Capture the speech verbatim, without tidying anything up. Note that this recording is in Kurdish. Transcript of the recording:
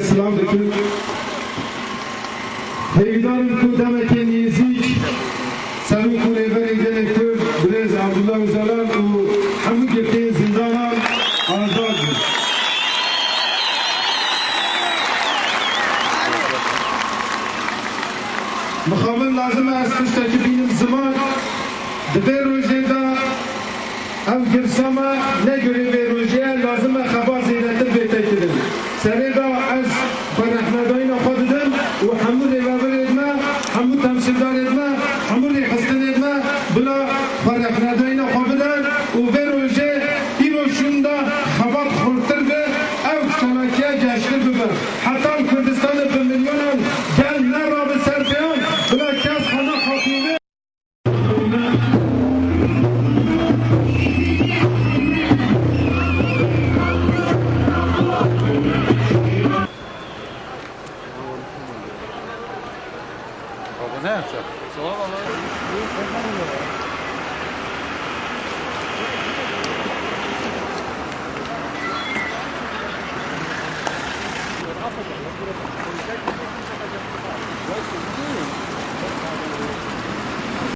Silav dikim. Hêvîdar im ku demekê nêzîk Serok û Rêberê Gelê Kurd, birêz Abdullah Ocalan û hemû girtiyên zindanan azad bin. Mixabin lazim e ez tiştekî bînim ziman. Di vê rojê de ev girsa me ne girê vê rojê ye, lazim e xebat zêdetir bête kirin. Serê de ez xwerexnedayîna xwe didim û hemû rêvebirêd me, hemû temsîldarêd me, hemû rêxistinêd me bila xwerexnedayîna xwe bidin û vê rojê îro şûnda xebat xurtir be, ev çalakiya geştir bibe. Heta li Kurdistanê bi milyonan gel nerabe ser pêyan, bila kes xwe nexapîne.